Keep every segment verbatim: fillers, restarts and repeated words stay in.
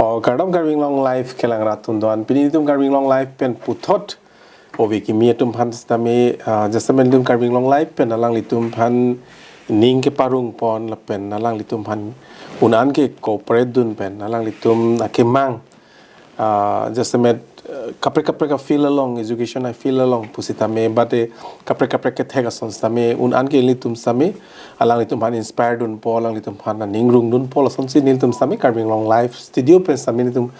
Oh, kardom Karbi Anglong Live kelang rat atum do-an. Pini itum Karbi Anglong Live pen puthot ove kimi atum aphan sitame, ah, jasemet itum Karbi Anglong Live pen alanglitum aphan ning keparong pon lapen alanglitum aphan un-an ke cooperate dun pen alanglitum akemang, ah, jasemet, ah, kaprek kaprek a-field along, education a-field along pusitame, bade kaprek kaprek kethek ason sitame un-an ke ilitum sitame alanglitum aphan inspire dunpo, alanglitum aphan aning rung dunpo, lasonsi nelitum sitame Karbi Anglong Live Studio pen sitame nelitum,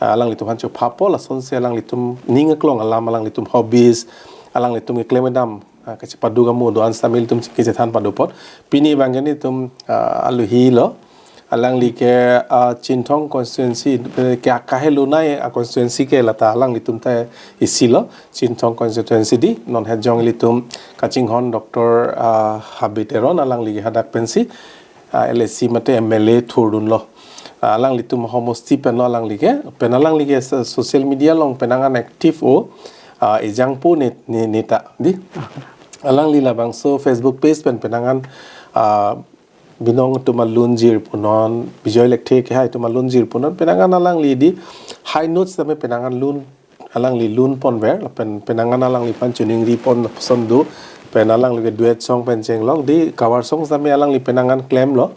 ah, alanglitum aphan chophapo, lasonsi alanglitum ning aklong alam, alanglitum hobbies, alanglitum keklem kedam, ah, kachepaduk amo do-an sitame ilitum kachethan paduk pon. Pini abang ke nelitum, ah, aluhi lo, alangli ke, ah, Chinthong constituency, eh, ke kahelo nai a-constituency ke lata alanglitum ta isi lo, Chinthong constituency di, non het jong ilitum kachinghon Doctor, ah, Habe Teron, alangli ke hadak pensi, ah, L A C mate M L A thurdun lo. Ah, alanglitum homosti pen lo alangli ke, pen alangli ke so-, social media along penang an active o, ah, ejang pu ne, ne, neta di. Alangli labangso Facebook page pen penang an, ah, Binong atum alun jir punon, Bijoy Lekthe kehai atum alun jir punon, penang an alangli di high notes tame penang an lun, alangli lun ponver, lapen penang an alangliphan choningri pon ason do, pen alangli ke duet song pen chenglok di, cover song sitame alangli penang an klemlo.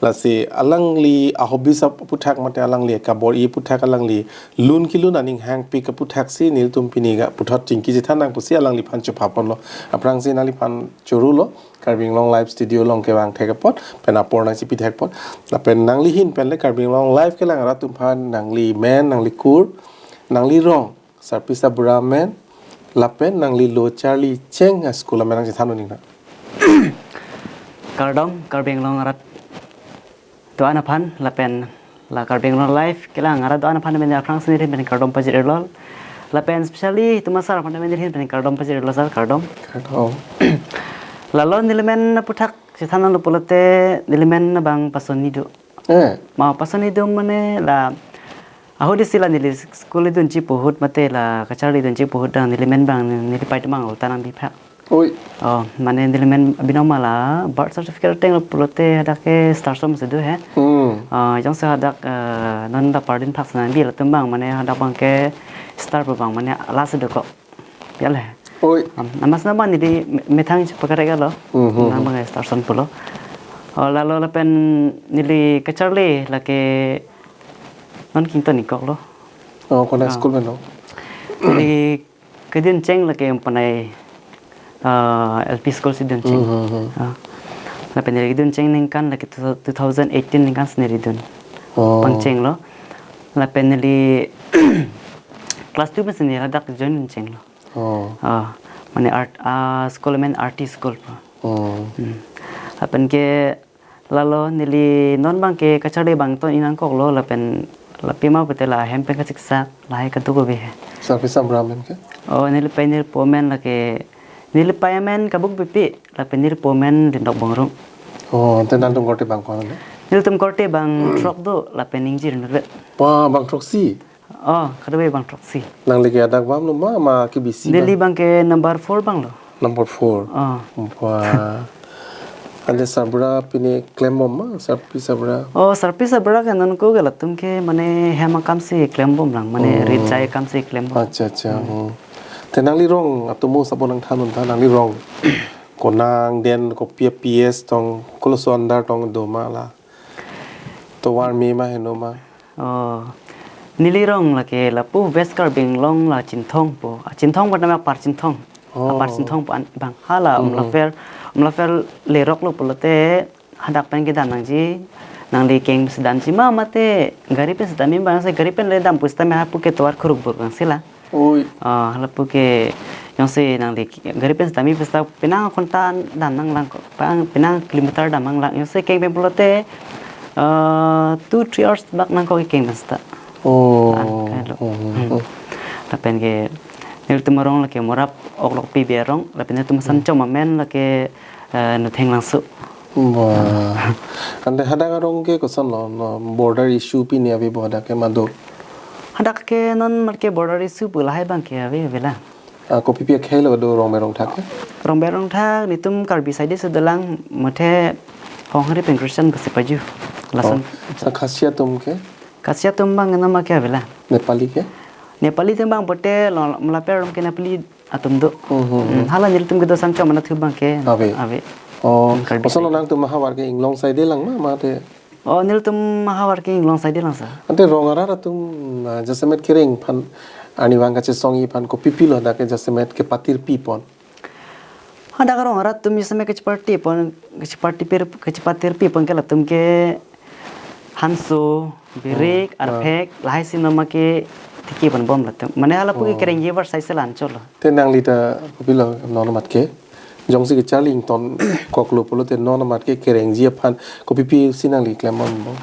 Lasi alangli a-hobbies aphuthak mate alangli kabor-i aphuthak alangli lun kelun aning hangpik aphuthaksi nelitum pini ga puthot chingki chethan nang pusi alangliphan chopha ponlo. Aphrangsi nangliphan choro lo, Karbi Anglong Live Studio along kevang thek apot, pen apor nangchipi thek apot. Lapen nangli ahin pen le Karbi Anglong Live kelang rat atum aphan nangli men, nangli kur, nangli rong, sarpi sabura men, lapen nangli lo charli cheng a-school amen nangchethan un-e nang. Kardom, Karbi Anglong arat do-an aphan, lapen la Karbi Anglong Live kelang arat do-an aphan neli aphrangsi neli ahin pen kardom pajir-irlo. Lapen specially itum asar aphan neli ahin pen kardom pajir-irlo sir, kardom. Kardom. Lalo neli men aphuthak chethan nanglo pulote neli men abang Pasoni do. Eh. Ma Pasoni do mane la ahut isi la neli school idunji pu ahut mate la kacharli idunji pu ahut dang neli men abang neli pai temang ulta nangbiphak. Oi. Oh, mane neli men abinong ma la birth certificate ateng lo pulote hadak ke star som si do he. Hmm. Ah, jongsi hadak, eh, non da pardin phak sana bi latum abang mane hadak abang ke star pu abang mane lasi dokok. Ya le. Oi. Am, namas na abang neli me-, methang chepakarek lo. Hmm, hmm, Nang hmm. abang ke star som pulo. Oh, lalo lapen neli kacharli lake non Kington ikok lo. Oh, kona Ah. school pen lo? Neli kedun cheng lake umpanai, ah, L P school si dun cheng. Hmm, hmm, hmm. Ah. Lapen neli kedun cheng ningkan lake two, two thousand eighteen ningkan si neli dun. Oh. Pangcheng lo. Lapen neli class two pen si neli hadak join dun cheng lo. Oh. Ah, mane art, ah, school men R T school po. Oh. Hmm. Lapen ke lalo neli non abang ke kacharli abang ton-i nangkok lo lapen la pima pute la hem pen kachiksak lahai kaduk ave he. Sarpi sabura men ke? Oh, neli pai neli po men lake neli pai amen Kabuk Beypi lapen neli po men Dindok Bongrung. Oh, te nangtum korte abang ko-an le? Nelitum korte abang throk do lapen ingjir nule. Wah, abang throksi? Oh, kadokave abang throksi. Nangli ke adak bam lo ma, ma ke bisi Neli abang? abang ke number four abang lo. Number four. Oh. Wah. Ante sabura pine klembom ma, sarpi sabura? Oh, sarpi sabura ke non ko ke latum ke mane hem akam si klembom lang, mane Oh. rit jai akam si klembom. Acha, acha. Hmm. Hmm. Te nangli rong atomo sabon nangthan un tha, nangli rong. Konang den kopi a-P S tong, koloso under tong do ma la. Tovar me ma heno ma. Oh. Neli rong lake lapu West Karbi Anglong la Chinthong po. Ah, Chinthong po nama Apar Chinthong. Oh. Apar Chinthong po an bang hala Mhm. Umlapher, Umlapher lerok lo pulote hadak pen kedam nangji, nangli keng si damji ma mate gari pen si dam-i abang si gari pen le dam pusitame hapu ke tovar khuruk bur abang si la. Oi. Ah, lapu ke jongsi nangli gari pen si dam-i pusita penang akhonta dam nanglang ko, penang, penang kilometer dam nanglang. Jongsi keng pen pulote, ah, two, three hours bak nangkok keng pen sita. Oh. An, kailo. Oh, Hmm. oh. Lapen ke nelitum arong lake Morap Oklokpi Biar arong, lapen nelitum asan Hmm. chom amen lake, eh, Notheng Langso. Wah. Ante hadak arong ke koson lo, no, border issue pine ave bo hadak ke mado? Hadak ke non mar ke border issue pu lahai abang ke ave, ave la. Ah, kopi pi akhei lo do Rongber Rongthak ke? Rongber Rongthak nelitum Karbi side si dolang mate Honghari pen Christian basi paju. Lason. Oh, sa Khasia atum ke? Khasi atum abang nama ke avela. Nepali ke? Nepali atum abang pote lo, melaper rum ke Nepali atum do. Hmm, hmm, hmm. Hmm, hala nelitum kedo Sangcho mana thu abang ke. Ave. Ave. Oh, hmm, Karbi koson lo side. Nangtum ahavar ke inglong side lang ma, mate? Oh, nelitum ahavar ke inglong side lang sir. Ante rong arat atum, ah, jasemet kereng aphan, arnivang kachesongji aphan kopi pilo hadak ke jasemet kepatir pipon? Hadak rong arat atum jasemet kepatir pipon, kepatir pir, kepatir pipon ke latum ke hanso, birik, hmm, ah, arphek, lahai si nama ke tiki pon bom latum. Mane hala pu ke, oh, kerengji avar sai selan cholo. Te nangli ta kopilo non amat ke? Jongsi kecharli ingtonkoklo pulote non amat ke kerengji aphan kopi pisi nangli klem bom?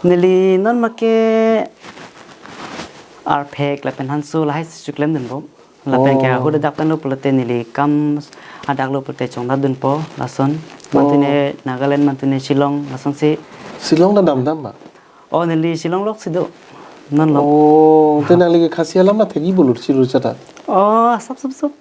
Neli non amat ke arphek lapen hanso lahai si cheklemdun bom. Lapen ke, oh, ahut adak pen lo pulote neli kam adak lo pulote chongdadunpo lason. Oh. Mantine Nagaland, mantine Shillong, lasonsi. Shillong ta damdam ma? Oh, neli Shillong lok si do. Non lok. Oh, te nangli ke Khasi alam na thekji pulo chirur chata? Oh, sap, sap, sap.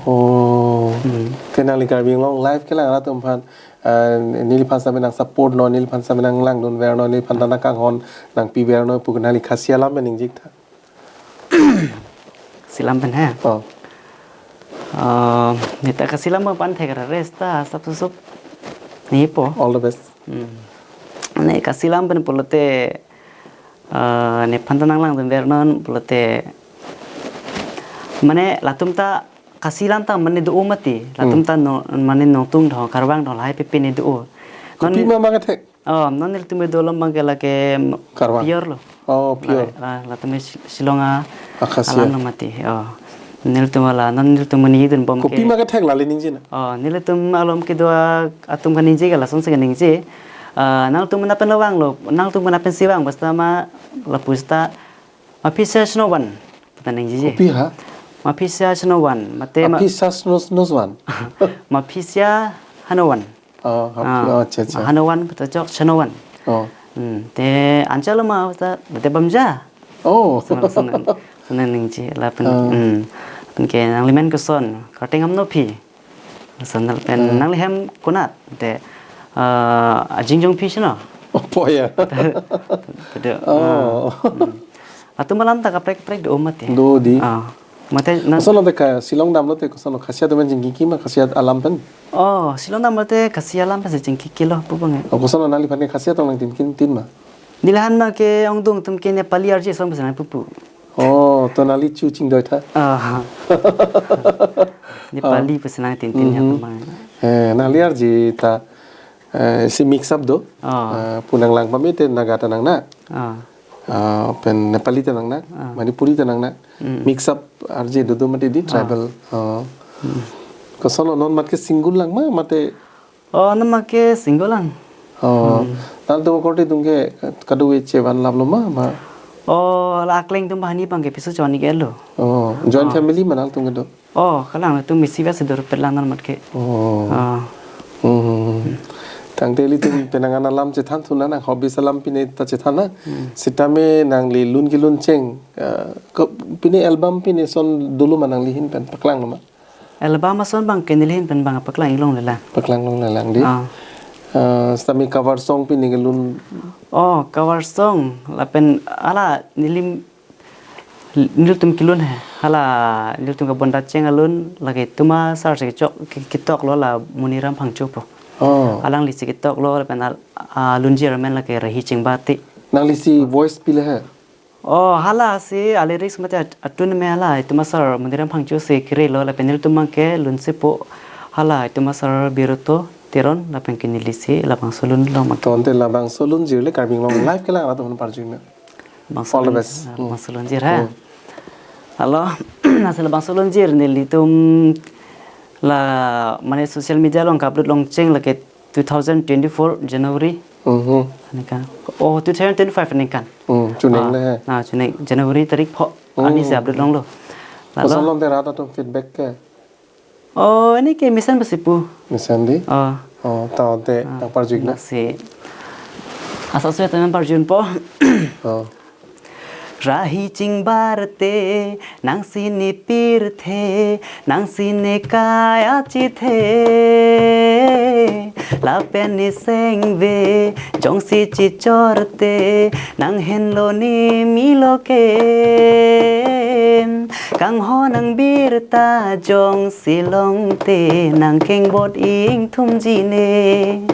Oh. Hmm. Te nangli Karbi Anglong Live kelang arat atum aphan, eh, neliphan sitame nang support non, neliphan sitame nanglangdunver non, neliphan ta nangkanghon nangpiver non pu nangli Khasi alam pen ningjik tha. Khasi alam pen he? Oh. Eh, neta Khasi alam pen thek ra rest ta sap sup. Nipo. All the best. Hmm. Ne Khasi alam pen pulote, eh, nephan ta nanglangdunver non pulote. Mane latum ta Khasi alam ta mane do mati. Latum, hmm, ta no, mane Nongtung do, Karwang do, lahai pipi ne do. Non kopi ma abang kethek? Oh, non nelitum kedo alam abang ke lake, mm, Karwang. Pure lo. Oh, pure. La, la, latum ke Shi-, Shillong a, ah, Khasi alam lo mati. Oh. Nelitum hala, non nelitum ningjedun bom ke. Kopi ma kethek la le ningje na? Oh, nelitum along kedo a-, atum kaningje ke lasonsi kaningje. Ah, nangtum mena pen lo vanglo, nangtum mena pensi vang, basta ma lapu seta, maphi sia chenovan. Pata ningjeje. Kopi ha? Maphi sia chenovan. Mate ma- Maphi sia cheno-, chenovan. Maphi sia hanovan. Oh, hap-, ah, oh, acha, acha. Hanovan, pata chok chenovan. Oh. Hmm, te anchot lo ma, pata, pata bamja. Oh. Sana, sana, sana ningje, lapen, ah, hmm. Lapen ke nanglimen koson, karting ham no phi. Sana pen, ah, nangli hem konat, te, ah, ajingjong phi cheno. Oh, po ya. Pata, oh. Ah, hmm. Latum alam ta kaprek kaprek do mati. Do di. Ah. Mate na- Koson lo te ka Shillong damlo te koson lo Khasi atum pen chingki ma Khasi alam pen? Oh, Shillong damlo te Khasi alam pensi chingkikilo pu abang ke. Oh, koson lo nangliphan ke Khasi atum nangtin kin tin ma? Neli aphan ma ke ongdung atum ke Nepali arje ason pensi nangpupu. Oh, to nangli chu chingdoi tha. Ah. Nepali, ah, pensi nangtin tin ya, mhm, pu abang. Eh, nangli arje ta, eh, si mix up do. Ah. Eh, pu nanglang pame te Naga ta nangnak. Ah. Ah, pen Nepali ta nangnak, ah, Manipuri ta nangnak. Hmm. Mix up arje do do mati di, ah, tribal. Ah. Hmm. Koson lo non amat ke single lang ma, mate? Oh, non amat ke single lang. Oh. Hmm. Nangtum korte atum ke kadokave chevan lap lo ma, ma? Oh, la akleng atum banghini abang ke piso chevangji ke lo. Oh, joint, ah, family ma nangtum kedo? Oh, kalang, latum isi vet si do rupet lang non amat ke. Oh. Ah. Hmm. Tangte ilitum penang an alam chethan thu nang, hobbies alam pine ta chethan nang. Hmm. Sitame nangli lun kelun cheng, ah, ke pine album pine ason dolo ma nangli ahin pen paklang lo ma? Album ason abang ke neli ahin pen abang paklang inglong lelang. Paklang longlelang di. Ah. Ah, sitame cover song pine kelun. Oh, cover song. Lapen hala neli nelitum kelun he. Hala nelitum ke Bonda Cheng alun lake Tuma Sar si kechok ke-, ketok lo la Moniram Phangcho pu. Oh. Alangli si ketok lo lapen al-, alunjir amen lake Rahi Chingbati. Nangli si voice pilo he? Oh, hala si a-lyrics mate at-, atun me hala Tuma Sar Moniram Phangcho si kere lo lapen nelitum abang ke lun si po hala Tuma Sar Biruto Teron lapen ke neli si labangso lun lo abang ke. Tangte labangso lunjir le Karbi Anglong Live kelang atum aphan parjui me. Bangso lun-, all the best. Ah, hmm, bangso lunjir ha. Hmm. Hello, asal bangso lunjir nelitum la mane social media along ka-upload longcheng lake two thousand twenty-four January. Mhm. Aningkan. Oh, two thousand twenty-five aningkan. Hmm, chuning, ah, le he. Ah, chuning January tarik pho. Hmm. Arni si upload longlo. Lalu koson lo te rat atum feedback ke? Oh, ini ke mesen pensi pu. Mesen di? Oh. Oh, tangte, ah, nangparjui na? Lasi. Asap sui teman parjui po. Oh. Rahi chingbar te, nangsi ne pirthe, nangsi ne kai achithe. Lapen ne sengve, jongsi chichor te, nang henlo ne milo ke. Kangho nang birta jongsi long te, nang kengbot ingthum ji ne.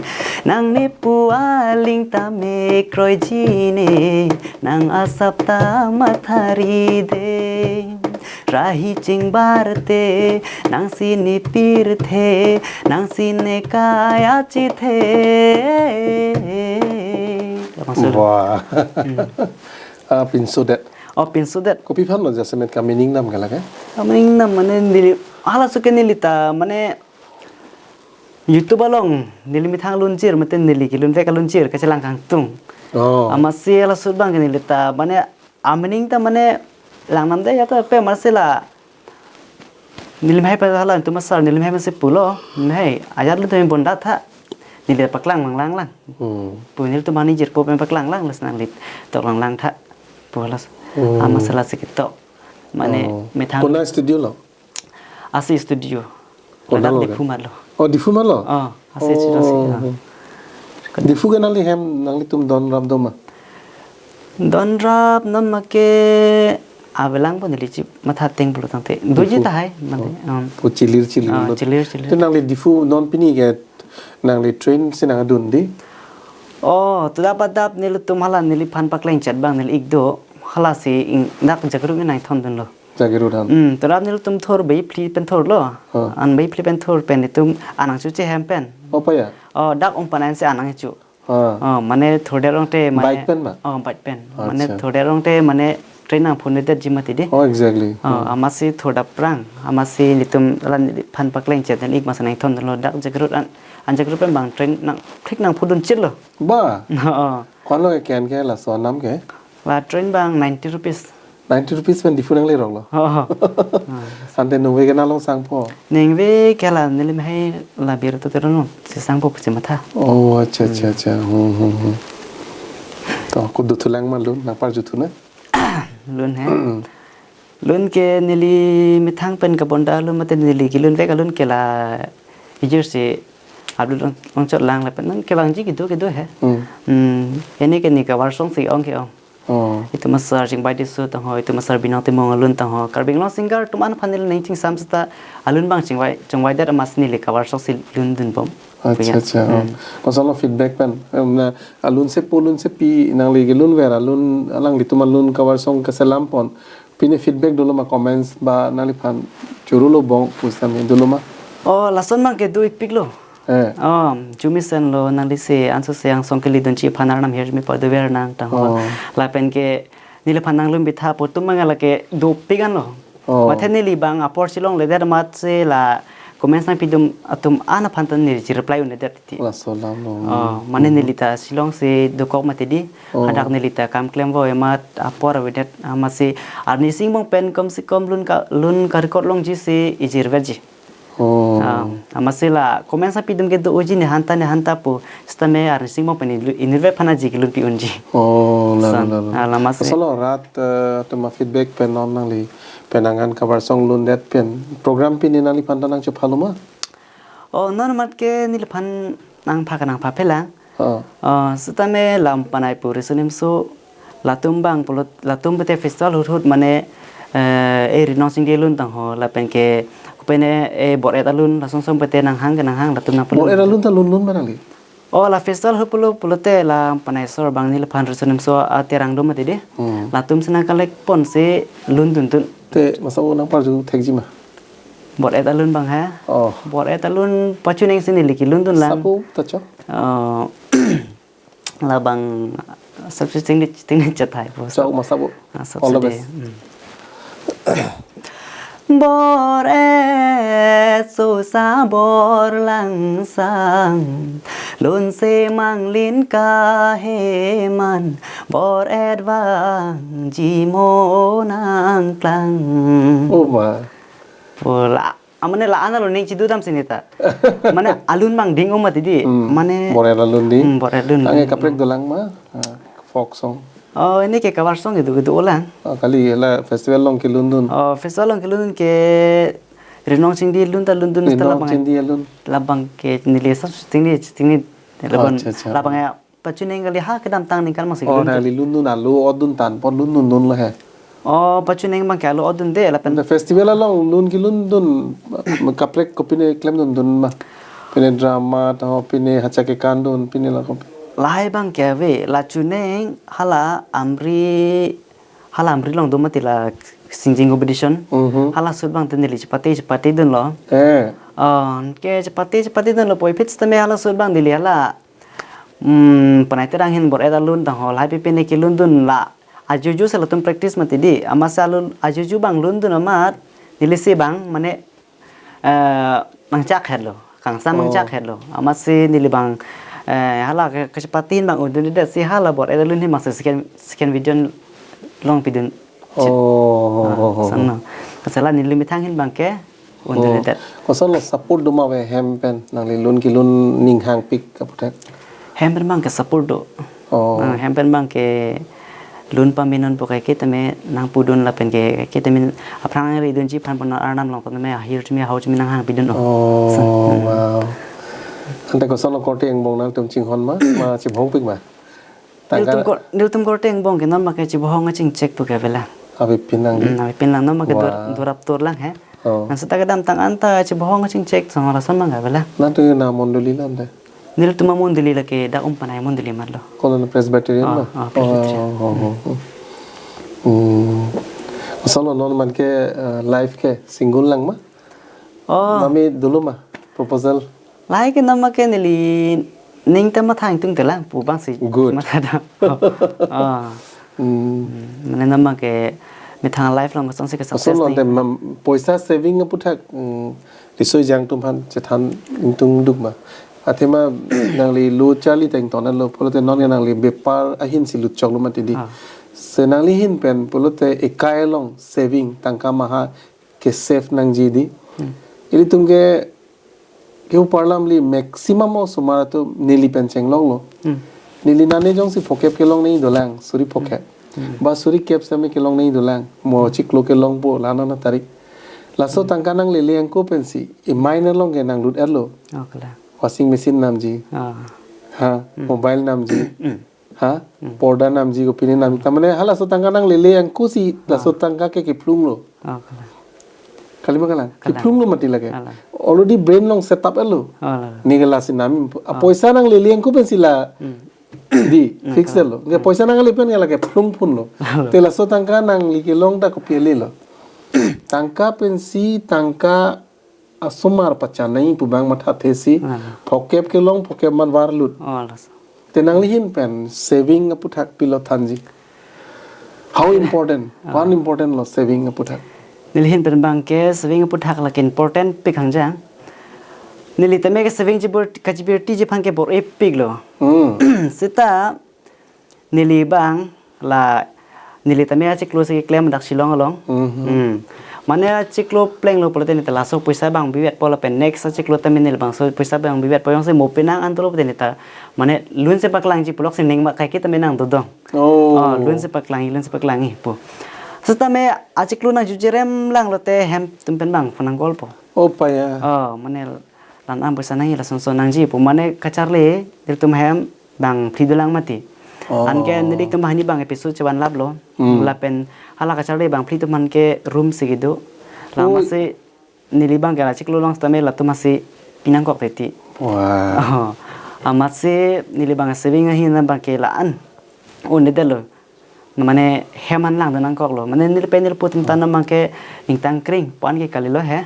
Nang ne pu aling ta me kroi ji ne. Nang asap ta mathari de. Rahi chingbar te, nangsi ne pirthe, nangsi ne kai achithe. Wah. Hmm. Ah, pinso det. Oh, pinso det. Kopi aphan lo jasemet kamining nam kalake? Kamining nam mane neli, halaso ke neli ta mane YouTube along neli methang lunjir, mate neli kelunvek alunjir kachelang kangtung. Oh. Amatsi halaso abang ke neli ta mane amining ta mane langnam de ya ta pe amatsi la neli mehai pa hala tu masar neli mehai masi pulo, mehai ajat lu tu bonda tha. Neli paklang lang lang lang. Hmm. Pu neli tu mani jirpo pen paklang lang las nangli tok lang lang tha. Pu las. Hmm. Amatsi la si ketok. Mane, oh, methang. Kona studio lo? Asi studio. Kona ladak lo Diphu kan? Mat lo. Oh, Diphu mat lo? Oh, asi studio si, oh, ah. Diphu ke nangli hem, nanglitum don rap do ma? Don rap non ma ke avelang pon neli chip matha teng pulo tangte. Doji Diphu. Tahai, mate. Oh. Um. Ko chilir chilir, oh, lo. Chilir chilir. Te nangli Diphu non pini ke nangli train si nangdun di? Oh, tu dap adap nelitum hala neliphan pakleng chet abang neli ik do. Halasi ing dak Jagrut nangthondun lo. Jagrut han. Hmm, tu dap nelitum thor bai phli pen thor lo. Ha. An bai phli pen thor pen itum anang chu chehem pen. Oh, paya? Oh, dak ong panan si anang chu. Ha. Oh, mane thor der ong te mane. Bike pen ma? Oh, bike pen. Mane, acha, thor der ong te mane train nangphone det ji mati di. Oh, exactly. Oh, hmm, amatsi thor dap prang. Amatsi nelitum la neliphan pakleng chet neli ik masa nangthondun lo dak Jagrut an. An Jagrut pen abang train nang phlik nangphudun chit lo. Ba? Oh. Ko-an lo ke ken ke laso anam ke? La train abang ninety rupees. Ninety rupees pen Diphu nanglerok lo. Oh. Ante nungve ke nang longsangpo? Nungve ke la neli mehai la bir to teron si sangpo pusi matha. Oh, acha, acha, hmm, acha. Hmm, hmm, hmm. To, ko dothulang ma lun, nangparjuthu na? Lun he. Hmm. Lun ke neli methang pen kabonda lun mate neli kelunvek alun ke la ijir si upload long, longchot lang lapen non kevangji kedo kedo he. Hmm. Hmm. Ini ke ne cover song si ong ke ong. Oh. Itum asar Chingbai Tisso tangho, itum asar Binong Timung alun tangho. Karbi Anglong singer atum an aphan neli ning chingsam seta alun abang chingvai, chingvai det amatsi neli cover song si lundun bom. Acha, punya, acha, oh. Hmm. Kosonlo feedback pen? Em, na, alun sepo, alun sepi, nangli kelunver alun, alanglitum alun cover song keselam pon. Pine feedback dolo ma, comments ba nangliphan churu lo bong pusitame dolo ma? Oh, lason abang ke do-ik pik lo. Eh. Oh, chumi sen lo, nanglisi anso se angsong kelidunji aphan Arnam ahirjume pado ver nang tangho. Oh. Lapen ke neliphan nanglum bitha pu atum abang lake dopik an lo. Oh. Mathe neli abang apor si longledet amatsi la comments nangpidun atum an aphan ta neli reply un'edet ti. Laso alam lo. Oh, mane, hmm, neli ta Shillong si dokok mati di. Oh. Hadak neli ta kam klemvoi amat apor avedet amatsi arni sing bong pen kom si kom lun ka, lun ka record longji si ijirverji. Oh. Ah, amatsi la comments nangpidun ke do-oji ne hanta ne hanta pu sitame arni sing bong pen inlu-, inirve aphan aji kelunpi unji. Oh, la, la, son, la, la. Ah, la amatsi. Kosonlo rat, eh, atum afeedback pen non nangli pen angan cover song lundet pen program pine nangliphan ta nangchepha lo ma? Oh, non amat ke neliphan nangpha ke nangpha phelang. Oh. Oh, sitame la Umpanai pu Riso Nimso latum abang pulo, latum pute festival ahut ahut mane, eh, e Rinong Chingdi alun tangho lapen ke kopine e Bor-et alun lasonsong pute nanghang ke nanghang latum nangpalun. Bor-et alun ta lunlun ma nangli? Oh, la festival ahut pulo pulote la Umpanai asor abang neliphan Riso Nimso aterang do mati di. Hmm. Latum si nang collect ponsi lunduntun. Te masa o nangparju thekji ma? Bor-et alun abang he? Oh. Bor-et alun pachuning si neli kelundun lang. Sapu ta chok? Oh, labang subscribe ting ting chathai po. Chok ma sapu? Ah, all the best. Hmm. Bor-et sosa bor langsang, lunse manglin kaheman, bor-et vangji mo nangklang. Oh ma. Pula amane la-an alo ning chidu dam sinita. Mane alun abang ding-o mati di. Hmm. Mane Bor-et alun di. Hmm, Bor-et alun. Ange ding. Kaprek dolang ma. Ah, folk song. Oh, ini ke kabar song kedo kedo olang. Oh, kali la festival along kelun dun. Oh, festival along kelun ke Rinong Chingdi alun ta lun dun. Rinong Chingdi alun. Labang ke neli sa Chingdi, Chingdi. Labang, acha, acha. Labang ya pachuneng kali ha kedamtang ningkan masih. Oh, kelun neli lun dun alo odun tan pon lun dun dun lo he. Oh, pachuneng abang ke alo odun de lapen. The festival along lun kelun dun kaprek kopine klem dun dun ma. Pine drama taho pine hacha kekan dun pine la kopi. Lahai abang ke ave, la chuneng hala Amri, hala Amri along do mati la singing competition. Mhm. Halaso abang te neli chepate chepate dun lo. Eh. Oh, ke chepate chepate dun lo poi phit tame halaso abang neli hala Hmm, penai terang hin bor-et alun tang hol hai pipine kelun dun la. Ajojo si latum practice mati di. Amat si alun ajojo abang lun dun amat neli si abang mane, eh, nangchak het lo. Kangsam, oh, nangchak het lo. Amat si neli abang, eh, hala ke, kachepate abang un dundedet si hala bor-et alun hin abang si second, second video along pidun. Oh, ah, oh, oh, sang oh. Na. Kasala neli methang hin abang ke un dundedet. Oh. Koson lo support do ma ave hem pen nangli lun kelun ning hangpik aputhak? Hem pen abang ke support do. Oh. Ah, hem pen abang ke lun pamenon pu kaike tame nangpudun lapen ke kaike tame aphrang ridunji aphan pon arnam along tame ahir chumi ahau chumi nanghangpidun. Oh, sang. Hmm. Wow. Ante koson lo korte angbong nangtum chinghon ma, ma chibhongpik ma? Tangka nelitum kor-, nelitum korte angbong ke non ma ke chibhong kachingchek pu ke avelang. Avepin lang di? Hmm, avepin lang non ma ke dur-, wow, durap tur lang he. Oh. Nang seta kedamtang anta chibhong kachingchek sang lason abang ke avelang. Nangtum na mondoli la ante? Nelitum amondoli lake dak Umpanai mondoli matlo. Kono Presbyterian, oh, ma? Oh, Presbyterian. Oh, oh, oh. Hmm. Koson lo non man ke, eh, life ke single lang ma? Oh. Mami dolo ma proposal? Lahai ke non ma ke neli ning ta mathang tung telang pu abang si. Good. Matha dam. Ah. Hmm. Hmm, mane non ma ke methang life along kosonsi ke success. Koson lo ante mam-, poisa saving aputhak, hmm, risoi jang atum aphan chethan ingtung duk ma? Athema nangli lo charli teng tonan lo pulote non ke nangli bepar ahin si lutchok lo mati di. Ah. Si nangli hin pen pulote ekai along saving tangka maha ke save nangji di. Hmm. Ilitum ke, ke uparlam li maximum osomar atum neli pen chenglok lo. Hmm. Neli nane jongsi phokep kelong nangji dolang, suri phokep. Hmm. Ba suri kep same kelong nangji dolang, mo chiklo kelongpo, la nana tarik. Laso, hmm, tangka nanglele angko pensi, e minor along ke nanglut-et lo. Oh, kalang. Washing machine namji. Ah. Ha, hmm, mobile namji. Hmm. Ha? Hmm. Porda namji kopine nam. Ta mane halaso tangka nanglele angko si, ah, laso tangka ke kephlung lo. Ah, kalang. Kali ma kalang? Kalang. Kephlung lo mati lake. Kalang. Already brain along set up lo. Oh, kalang. Ne ke lasi nam. Ah, ah, poisa nanglele angko pensi la. Hmm. Di, hmm, fix, kalang, lo. Nge, hmm, poisa nangle pen nge lake phlung phun lo. Kalang. Te laso tangka nangli kelong ta kopi ale lo. Tangka pensi, tangka asomar pachanai pu abang mathathe si, ah, phokep kelong, phokep man varlut. Oh, laso. Te nangli hin pen saving aputhak pilo thanji? How important? Ah. One important lo saving aputhak. Neli hin pen abang ke saving aputhak lake important pik hangjang. Neli tame ke saving chibur, kachibirtiji aphan ke bor-epik lo. Hmm. Seta neli abang la neli tame achiklo si keklem dak Shillong along. Mhm. Hmm. Mane achiklo plenglo pulote neli ta laso poisa abang bivetpo lapen next achiklo tame neli bangso poisa abang bivetpo jongsi mo penang an dolo pulote neli ta mane lunsi paklangji pulok si ning ma kaike tame nangdodong. Oh. Oh, lunsi paklangji, lunsi paklangji pu. Setame achiklo nangjujerem lang lote hem atum pen abang phone nangcall po. Oh, paya. Oh, mane la-an poisa nangji, lason son nangji pu mane kacharli nelitum hem abang phli dolang mati. Oh. Anke nelitum banghini abang episode chevan lap lo. Hmm. Lapen hala kacharli abang phli atum aphan ke room si kedo. Oi. Lama si neli abang ke la chiklo along setame latum asi pinangkok titi. Wah. Oh. Amat si neli abang saving ahin abang ke la-an un-edet lo. Mane hem an langdun nangkok lo. Mane neli pen neli pu atum ta, hmm, abang ke ningtang kring pu an ke kali lo he.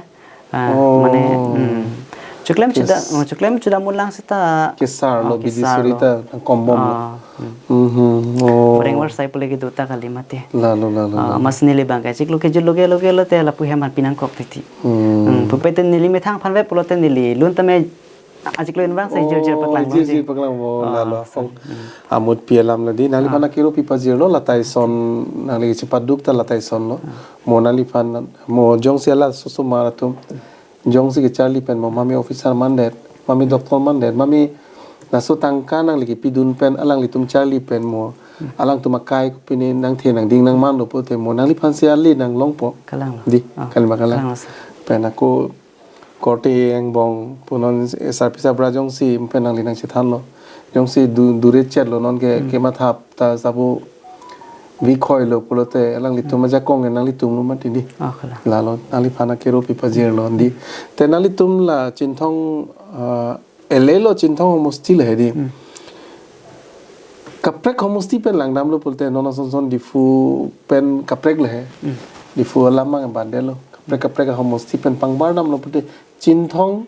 Ah, oh, mane, hmm. Chiklem, kes-, chida, oh, chiklem chida mulang seta. Kesar lo, oh, bidi kesar suri lo. Ta nangkombom lo. Ah, hmm. Mhm. Oh. Foreign work sai pule kedo ta kali mati. Lalo, lalo, ah, lalo. Amat si neli abang ke chiklo kejut loge loge lote lapu hem an pinangkok titi. Hmm. Hmm, pupe te neli methang aphan ve pulote neli lun tame achiklo abang si, oh, jirjir paklang, jirjir paklang mo, oh, lalo. Sang. Hmm. Amut pi alam lo di, nangliphan, ah, akiro pi pajirlo, latai son, nangli chepaduk ta latai son lo. Ah. Mo nangliphan, mo jongsi hala osomar atum, jongsi kecharli pen mo mami officer mandet, mami doctor mandet, mami laso tangka nangli kepidun pen, alanglitum charli pen mo, Alangtum akai kopine nangthe nangding nangmanlo pulote mo nangliphan si ale nanglongpo. Kalang lo. Di, Oh. kalang ba kalang. Kalang lo, sir. Pen ako korte angbong pu non S R P sabra jongsi pen nangli nangchethanlo. Jongsi du, dure chetlo non ke, Hmm. kemathap ta sabo vi khoilo pulote alanglitum Hmm. ajakong nanglitum lo mati di. Oh, kalang. Lalo nangliphan akero pi pajirlo di. Te nanglitum la Chinthong, ah, L A lo Chinthong homosti le he di. Hmm. Kaprek homosti pen langdamlo pulote non ason son Diphu pen kaprek le he. Hmm. Diphu alam mang bandelo. Kaprek kaprek homosti pen pangbar damlo pulote Chinthong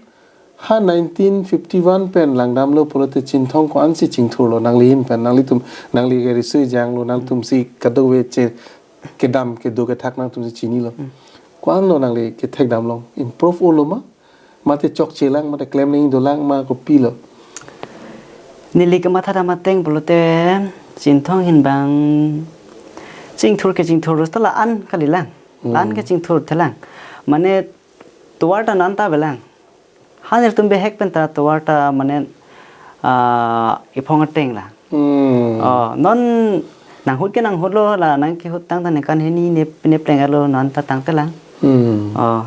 ha nineteen fifty-one pen langdamlo pulote Chinthong ko-ansi chingthurlo nanglihin pen nanglitum nangli ke risui janglo nangtum si kadokave che kedam kedo kethak nangtum si chinilo. Hmm. Ko-anlo nangli kethek damlong improve olo ma? Mate chokche lang, mate klem ning dolang ma kopilo? Neli kemathadam ateng pulote Chinthong ahin bang chingthur ke chingthur ros ta la-an kalilang. Hmm. La-an ke chingthurthelang. Mane tovar ta non ta avelang. Ha nelitum bihek pen ta tovar ta mane, ah, iphong ateng la. Hmm. Oh, non nanghut ke nanghutlo la nangkehut tang ta ningkan hini ne, ne pleng alo non ta tangtelang. Hmm. Oh.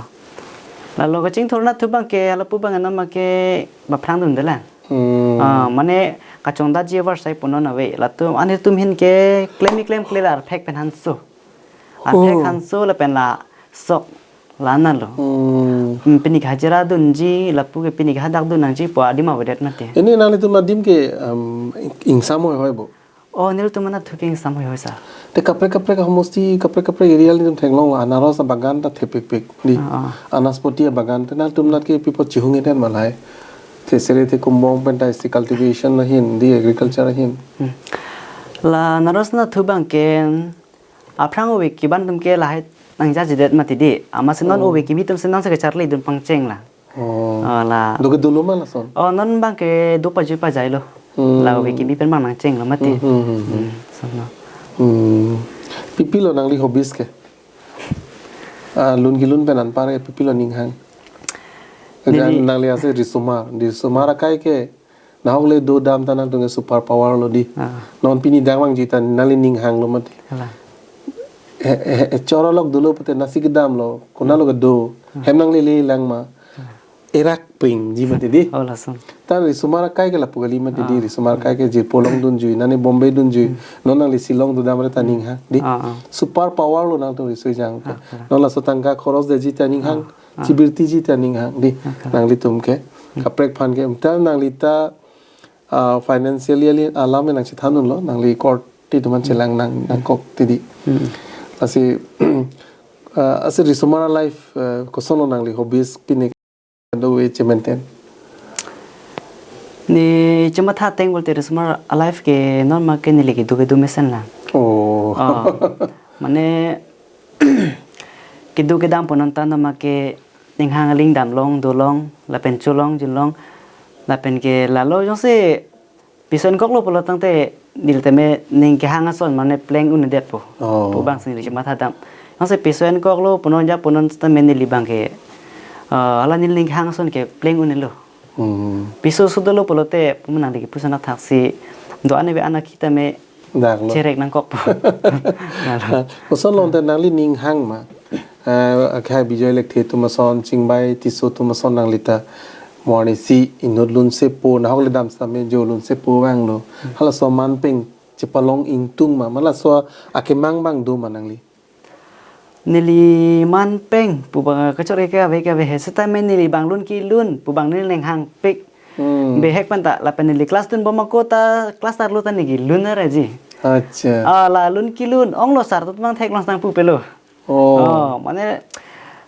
Lalo kachingthur anatthu abang ke, lapu abang anam ke baphrang dundelang. Hmm. Ah, mane kachongdatji avarsai pu non ave. Latum anitum ahin ke klem keklem kle la arphek pen hanso. Arphek Oh. hanso lapen la sok la-an lo. Hmm. Hmm, pini ke hajira dunji, lapu ke pini ke hadak dun nangji pu adim avedet mati. Ini nanglitum adim ke, um, ingsam hoihoi bo? Oh, nelitum anatthu ke ingsam hoihoi sir. Te kaprek kaprek homosti, kaprek kaprek area nelitum theklong anaros abagan ta thepikpik di. Ah, ah. Anaspati abagan te nangtum anat ke pi apot chihung-et ma lahai? Te sere te kumbong pen ta isi cultivation ahin di, agriculture ahin. Hmm. La anaros anatthu abang ke aphrang ove kebi atum ke lahai nangjajedet mati di. Amatsi non Oh. ove kebi atum si non si kacharli dun pangcheng la. Oh. Oh, la. Do kedo lo ma lason? Oh, non abang ke do pajui pajailo. Hmm. La ove kebi pen abang nangchenglo mati. Hmm, hmm, hmm, hmm. Hmm, so no. Hmm. Pipilo nangli hobbies ke? Ah, lun kelun pen anpar ke pipilo ninghang? Neli Jan nangli ase risomar. Risomar akai ke nahok le do dam ta nangtum ke super power lo di. Ah. Non pini dang vangji ta nangli ninghanglo mati. Kalang. He, he, he, chorolok dolo pute nasi kedamlo, konatlo kedo. Hmm. Hem nanglele lang ma. Hmm. Erak pingji mati di. Oh, lason. Ta risomar akai ke lapu kali mati di, Ah. risomar akai ke jirpo along dunjui, nani Bombay dunjui. Hmm. Non nangli Shillong dodam re ta Hmm. ninghang di. Ah, ah. Super power lo nangtum risui jang. Ah, kalang. Non laso tangka khoros detji ta ninghang. Ah. Ah. Chibirtiji ta ninghang di. Ah, kalang. Nanglitum ke. Hmm. Kaprek aphan ke. Umta nangli ta, ah, financially ali alam nangchethan dunlo, nangli korte atum aphan Hmm. chelang nang, nangkok ti di. Hmm. Lasi, ah, ase risomar alife, ah, kosonlo nangli hobbies pine kadokave che-maintain? Ne chematha ateng pulote risomar alife ke non ma ke neli kedo kedo mesen lang. Oh. Ah, mane kedo kedam pu non ta non ma ke ninghang aling damlong, dolong, lapen cholong, junlong, lapen ke lalo jongsi piso ingkok lo pulo tangte neli tame ning kehang ason mane pleng un-edetpo. Oh. Pu abang si neli chemathadam. Jongsi piso ingkok lo pu non ja pu non tame neli abang ke, eh, hala neli ning kehang ason ke pleng un-elo. Hmm. Piso sudo lo pulote pu nangli kepu sana thaksi do-an ave an akhi tame Dak lo. Cherek nangkokpo. Lalo. Koson long te nangli ninghang ma? Eh, akhai Bijoy Lekthe atum ason, Chingbai Tisso atum ason nangli ta mo arnisi inut lunsepo, nahok le dam sitame jo lunsepo vanglo. Hmm. Halaso manpeng chepalong ingtung ma, ma laso akemang abang do ma nangli? Neli manpeng pu abang kachor ke ave ke ave he sitame neli abang lun kelun pu abang neli ninghangpik. Hmm. Bihek pen ta lapen neli class dunbom ako ta class arlo ta neli kelun araji. Acha. Ah, la lun kelun onglo sir atum abang theklong sitang pupelo. Oh. Oh, mane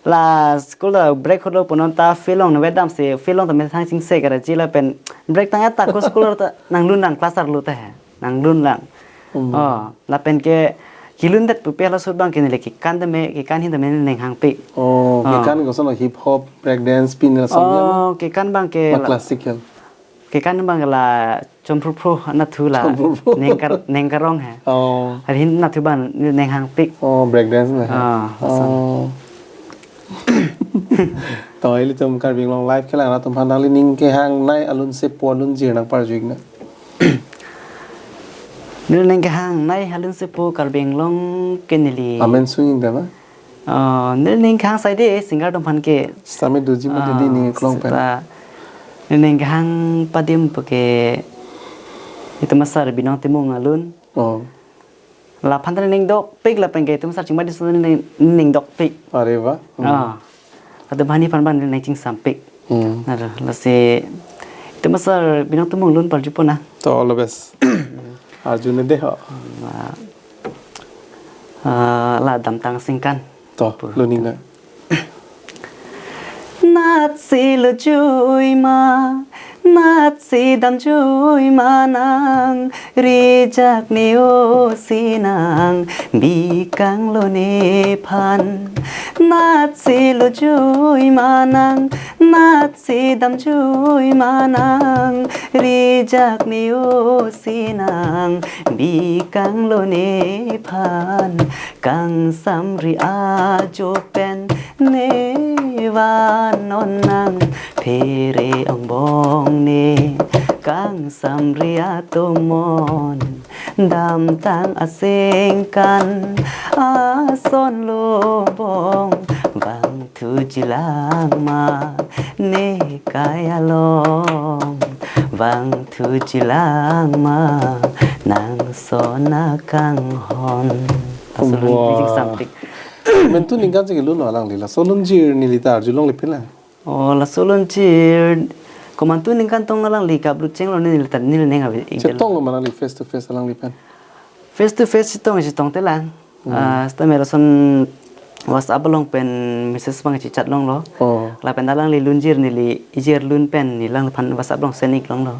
la school ta break holo pu non ta field along nave damsi field along ta methang chingse karaji lapen break tang ta ko school ta nanglun lang class arlo ta he. Nanglun lang. Hmm. Oh, lapen ke kelundet pupe halaso abang ke neli kekan tame, kekan ahin tame ninghangpik. Oh, Oh. kekan koson lo hip hop, break dance, pin la samya ma? Oh, kekan abang ke Ma la classical. Kekan abang ke la Chomphruphru anatthu la. Chomphruphru. Nengkar-, Nengkarong he. Oh. Hari ahin anatthu abang ninghangpik. Oh, break dance na he. Ah, lason. Oh. To ilitum Karbi Anglong Live kelang atum aphan nangli ning kehangnei alunsepo alunjir nangparju-ik na. Neli ning kehang nai halun sepo Karbi Anglong ke neli. Amen sung-ik dama? Oh, neli ning kehang saide singer atum aphan ke. Sami doji mo didi ning klong pen. Seta neli ning kehang padim pu ke itum asar Binong Timung alun. Oh. Laphan ta ning dokpik lapen ke itum asar Chingmai Dison ning, ning dokpik. Are wah. Hmm. Ah. Latum aphan aphan abang ning chingsampik. Hmm. Naro, lasi itum asar Binong Timung alun parjupo na. To all the best. Arju ne de ho. Ah, ah, la damtang singkan. To, luning na. Natsi lujui ma, natsi damjui ma nang, rijak ne-o si nang, bikanglo nephan. Natsi lujui ma nang, natsi damjui ma nang, rijak ne-o si nang, bikanglo nephan. Kangsamri ajo pen ne vannon nang, phere angbong ne kangsamri atomon, damtang asingkan ason lobong, vangthuji lang ma ne kai along, vangthuji lang ma nang son akanghon. Laso alun. Wah. Music something. Komantu ningkan si kelun alangli, laso alunjir neli ta arjulongle pela. Oh, laso alunjir komantu ningkan tong alangli kabru chenglo neli ta neli neng ave. Chetong ma alangli face to face alangli pen? Face to face chetong, chetong te lang. Hmm. Ah, seta me lason WhatsApp along pen message abang chechat longlo. Oh. Lapen alangli lunjir neli ijir lun pen neli alangphan WhatsApp along send-ik longlo.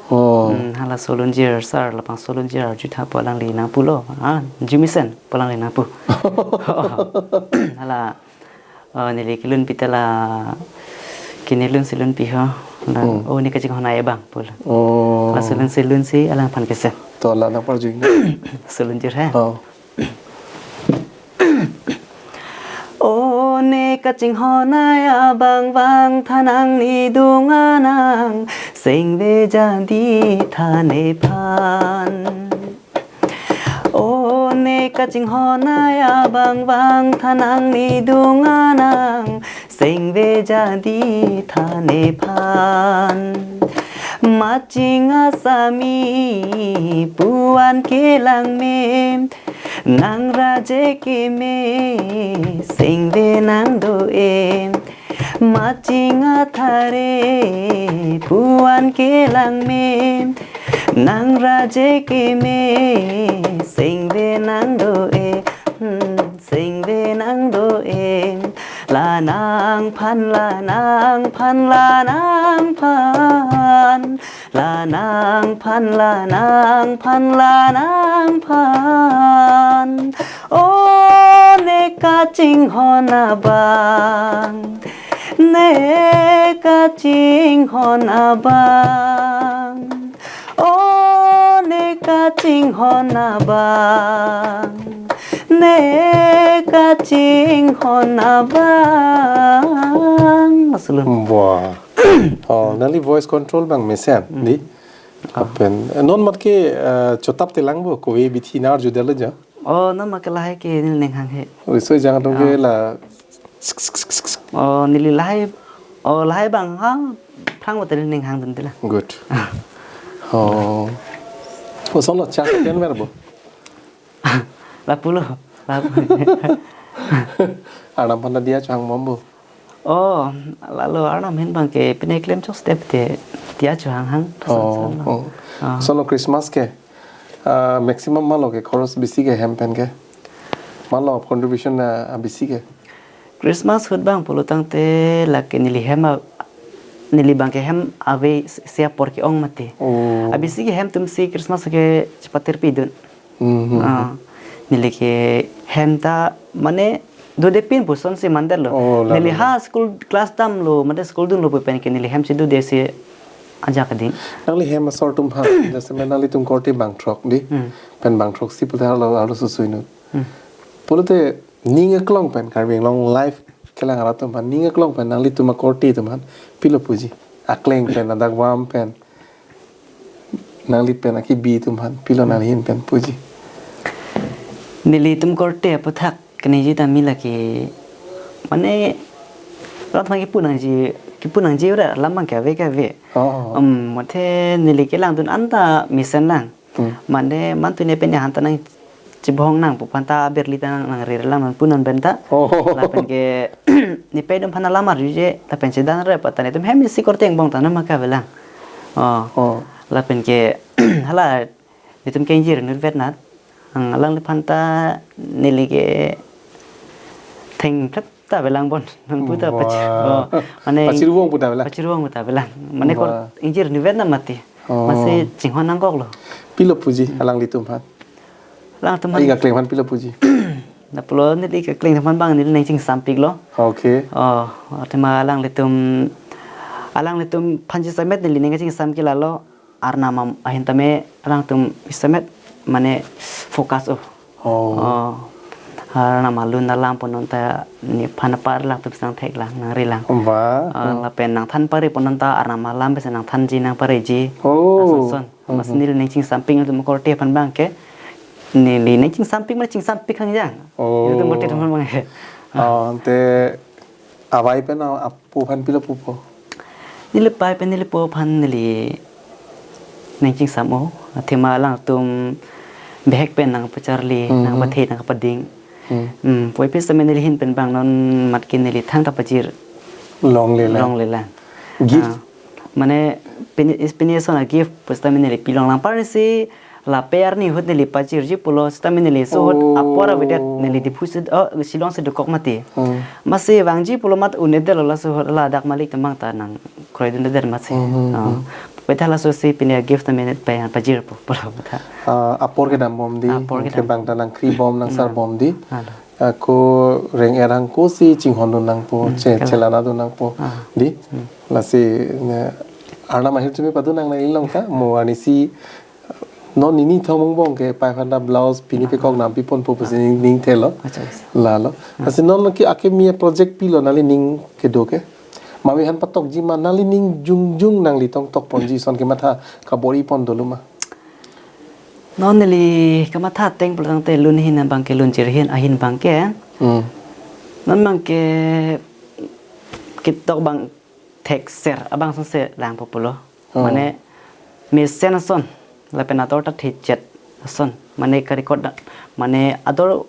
Oh. Hmm, halaso alunjir sar, labangso alunjir arjutha pu alangli nangpulo. Ah, jumisen pu alangli nangpu. Hala, oh, neli kelun pi ta la, kini lun si lun pi ho. La, hmm, oh, ne kachinghon abang pulo. Oh. Laso alun si lun si alangphan kesen. To la nang parju-ik na. Laso alunjir he. Oh. O ne kachinghon abang, vangtha nang nidung anang, sengve jadi tha nephan. O ne kachinghon abang, vangtha nang nidung anang, sengve jadi tha nephan. Matching asami puan kelang me, nang raje keme, sengve nang do-e. Matching athare puan kelang me, nang raje keme, sengve nang do-e. Hmm, sengve nang do-e. La nangphan, la nangphan, la nangphan. La nangphan, la nangphan, la nangphan. O ne kachinghon abang, ne kachinghon abang. O ne kachinghon abang, ne kachinghon abang. Laso alun. Wah. Oh, nangli voice control abang mesen, hmm, di? Ah. Lapen, eh, non mat ke, eh, chotap te lang bo, kove bithi nang arjudetlo jo? Oh, non mat ke lahai ke neli ning hang he. Riso ejang atum ke, ah, la. Oh, neli lahai, oh, lahai abang ha, phrang bote neli ning hangdunde la. Good. Ah. Oh. Kosonlo chang ken ver bo? Lapulo, lapu. Arnam aphan ta diya chang bombo. Oh, lalo Arnam ahin abang ke pine klem chokche te diya chohang hang. Oh, oh. Ah. Kosonlo Christmas ke, ah, maximum malo ke khoros bisi ke hem pen ke? Malo contribution na, ah, bisi ke? Christmas ahut abang pulo tangte lake neli hem a-, neli abang ke hem ave isi apor ke-ong mati. Oh. Abisi ke hem atum si Christmas ke chepatir pidun. Hmm, hmm, ah, hmm. Neli ke hem ta mane dodepin puson si mandetlo. Oh, la, neli la, la. Ha school class damlo, mane school dunlo pu pen ke neli hem si dode si ajak ding. Nangli hem asor atum ha, jasemet nanglitum korte bangthrok di. Hmm. Pen bangthrok si pulote arlo, arlo susui nu. Hmm. Pulote ning aklong pen, Karbi Anglong live kelang arat atum aphan, ning aklong pen nanglitum akorte atum aphan pilo puji? Akleng pen, adak vam pen. Nangli pen akibi atum aphan pilo, nangli ahin pen puji. Nelitum korte aputhak keningje tame lake, mane, rat aphan kipu nangji, kipu nangji ura alam abang ke ave ke ave. Oh. Um, mate neli kelangdun anta mesen lang. Hmm. Mane mantu ne pen ya hanta nangchebong nang pu aphanta berli ta nang, nang rere lang non punon benta. Oh. Lapen ke ne pen atum aphan alam arjuje, lapen chedan re pata netum hem isi korte angbong ta nama ka avelang. Oh. Oh. Lapen ke hala netum ke ingjir nutvet nat. Ang alangliphan ta neli ke thengphrep ta avelang bon. Nang puta pachi. Wah. Oh, mane pachirvong puta avelang. Pachirvong puta avelang. Mane kor Wah. Ingjir nutvet na mati. Oh. Masi chinghon nangkoklo. Pilo puji alanglitum aphan? Alangtum aphan. Ai kakleng aphan pilo puji? Na pulo neli kakleng aphan abang neli nangchingsampiklo. Okay. Oh, athema alanglitum, alanglitum aphan chesamet neli nangchingsam ke lalo. Arnam ahin tame alangtum isemet mane focus o. Oh. Oh. Arnam alun alam punon ta nephan apar alangtum si nangthek lang, nangri lang. Wah. Ah, hmm. Lapen nangthan pare punon ta arnam alam pensi nangthanji nangpareji. Oh. Ason son. Hmm, Mas hmm. Neli nangchingsampik atum korte aphan abang ke. Neli nangchingsampik mane chingsampik hangjang. Oh. Atum korte aphan abang ke. Oh, ante avai pen a- apo aphan pilo pupo? Neli pai pen neli po aphan neli nangchingsam o, athema alangtum bihek pen nangpacharli, Mhm. nangpathe, nangpading. Hmm. Hmm, puvoiphit sitame neli ahin pen abang non mat ke neli thangta pajir. Longlelang. Longlelang. Gift? Ah, mane pini, is pini ason a-gift pusitame neli pilonglang, parsi lape arni ahut neli pajirji pulo sitame neli laso ahut Oh. Apor avedet neli Diphu si, oh, Shillong si dokok mati. Hmm. Masi vangji pulo mat un-edetlo laso ahut ladak malik temang ta nangkroidundedet masi. Hmm, hmm, Oh. hmm. Puvoiphit halaso si pini a-gift tame neli pai pajirpo pulo tha. Ah, apor kedambom dei, Apor kedam. Kebang ta nangkribom, nangsarbom dei. Alo. Ako reng-er angko si chinghondun nangpo, Hmm, che, kalang. Chelanadun nangpo. Ah. Dei. Hmm. Lasi ne, arnam ahirjume padun nanglong ta, mo arnisi non nini thom angbong ke pai aphanta blouse pini Ah. pekok nam piponpo pusi ning, ning thelo. Acha, acha. Lalo. Ah. Lasi non ke akimi project pilo nangli ning kedo ke? Mami aphan patokji ma nangli ning jongjong nangli tong tokponji ason kematha kabor-i pon dolo ma? Non neli kamatha ateng pulo tangte lun ahin abang ke, lun chir ahin, ahin abang ke. Hmm. Non abang ke ketok abang thekser abang asonsi langpo pulo. Oh. Mane mesen ason lapen ador ta thechet ason. Mane ka-record da, mane ador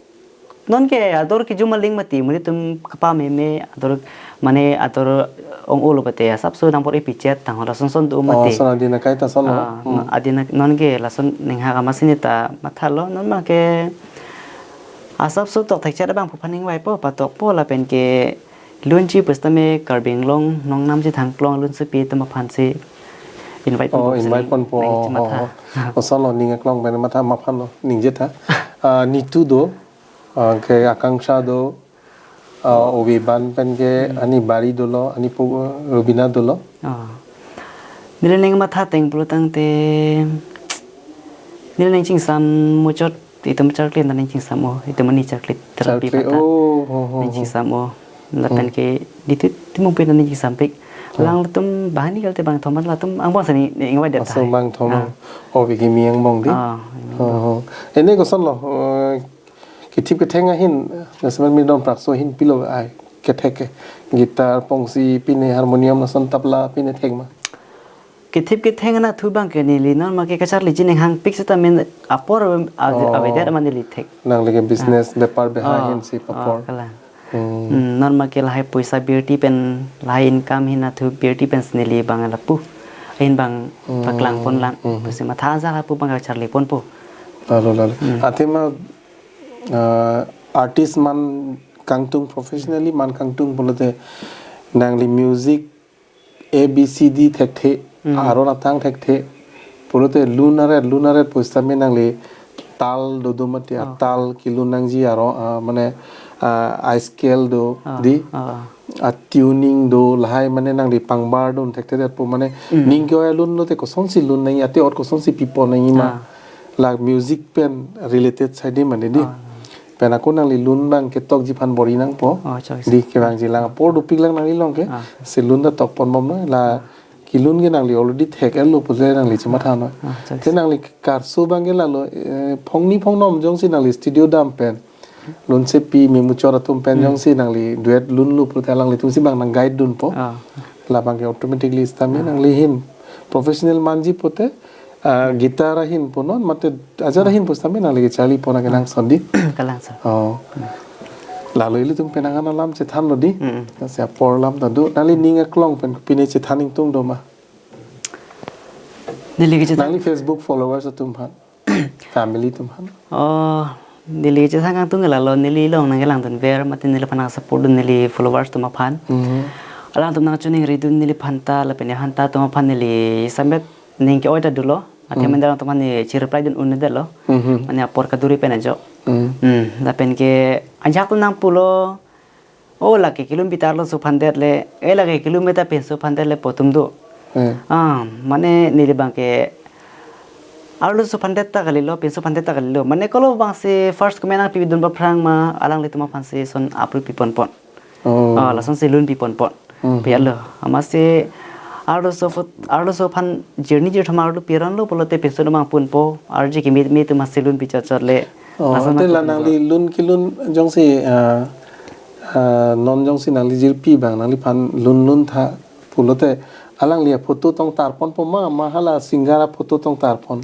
non ke ador kejum aling mati, monit atum kapameme ador, mane ador ong-olo pute asapso nangpor-i pichet tang hor ason son do Oh, mati. Ason adin akai ta ason lo. Ah, Hmm. Adin ak-, non ke lason ninghak amatsi neta mathalo, non abang ke asapso tok thekchet abang pu aphan ningvaipo, patokpo lapen ke lunji pusitame Karbi Anglong nongnam chethang klong alunsepi atum aphansi invite Oh, ponpo, invite sini ponpo. Nangji Oh, matha. Oh, oh. Ason lo ning aklong pen matha ma aphan lo ningje tha. Ah, nitu do, ah, ke Akanksha do, ah, Oviban pen ke Hmm. Ani Bari dolo, Ani pu, Rubina dolo. Oh. Neli ning matha ateng pulo tangte neli nangchingsam muchot itum charkli nangchingsam o, itum ani charkli terapi Charkli, pata. Oh, oh, oh, oh. Nangchingsam o. Lapen Hmm. ke ditu timung pen nangchingsampik. Hmm. Alangtum banghini kalte bangthom latum angbong sani ingvai det Aso thai. Bangthom. Ah. Oh, bigi mi angbong dei. Ah, Oh, oh. Ene koson lo, eh, kethip ketheng ahin, nasemen mi don prakso ahin pilo ai kethek ke. Guitar, pongsi, pine harmonium, lason tabla, pine thek ma? Kethip ketheng anatthu abang ke neli non abang ke kacharliji ninghangpik sitame apor ave-, Oh. Avedet ma neli thek. Nangli ke business Ah. bepar beha Oh, ahin si oh, papor. Kalang. Hmm. Hmm, non abang ke lahai poisa birti pen, lahai income ahin atthu birti pensi neli abang lapu ahin abang Hmm. paklang ponlang. Hmm. Pusi matha ajak lapu abang kacharli ponpo. Lalo, lalo. Hmm. Athema, ah, artist man kangtung, professionally man kangtung pulote nangli music A B C D thekthe, Hmm. aron atang thekthe. Pulote lun aret, lun aret pusitame nangli tal dodo mati, Oh. atal kelun nangji aron, ah, mane, ah, a-scale do, Oh, dei. Oh. A-tuning do, lahai mane nangli pangbar dun thekthe det pu mane Hmm. ning ke-oi alun lote kosonsi lun nangji, ate-ot kosonsi pipon nangji ma. Ah. La music pen related side mane dei. Ah. Pen ako nangli lun abang ketokji aphan bor-i nangpo. Oh, choi. Dei kevangji lang apor dopik lang nangli along ke. Ah. Si lun ta tok ponbom na la kelun ke nangli already thek-etlo pule nangli chematha noi. Ah, chak. Te nangli karso abang ke lalo, eh, phongni phongnom jongsi nangli studio dam pen, lunsepi memuchot atum pen Hmm. jongsi nangli duet lunlo pute alanglitum si abang nang guide dunpo. Ah. Labang ke automatically sitame Ah. nangli ahin professional manji pute, ah, guitar ahin punon mate ajat ahin pusitame nangli kecharli pon akenangsot di. Kalang sir. Oh. Lalo ilitum penang an alam chethanlo di. Mm. Lasi apor alam ta do. Nangli ning aklong pen pine chethan ingtung do ma? Neli kechethan. Nangli Facebook followers atum aphan. Family atum aphan. Oh, neli kechethan kangtung ke lalo neli along nangkelangdunver mate neliphan nang support dun neli followers atum aphan. Mhm. Alangtum nangchoningridun neliphan ta lapen nephan ta atum aphan neli sambat ning ke-oi ta dolo. Athe Hmm. mendang atum aphan ne chi reply dun un-edetlo. Mhm. Mane apor kaduri pen ajo. Hmm. Hmm, lapen ke ajahak atum nangpulo. Oh, lake kelun pi ta arloso aphan det le. Eh, lake kelun pi ta pinso aphan det le pu atum do. Eh. Ah, mane neli abang ke arloso aphan det ta kalilo, pinso aphan det ta kalilo. Mane kolo abang si first comment nangpidun aphrang ma, alanglitum aphan si lason apru piponpon. Oh. Ah, lasonsi lun piponpon. Hmm. Pi arlo. Amatsi arloso aphan, arloso aphan jirni jirthom arlo pironlo pulote pinso atum nangpunpo. Arje kimi kimi atum amatsi lun pi chotchot le. Oh, lason te la nangpinlo. Nangli lun kelun jongsi, ah, ah, non jongsi nangli jirpi abang nangliphan lun lun tha pulote alangli aphoto tong tarponpo ma, ma hala singer aphoto tong tarpon?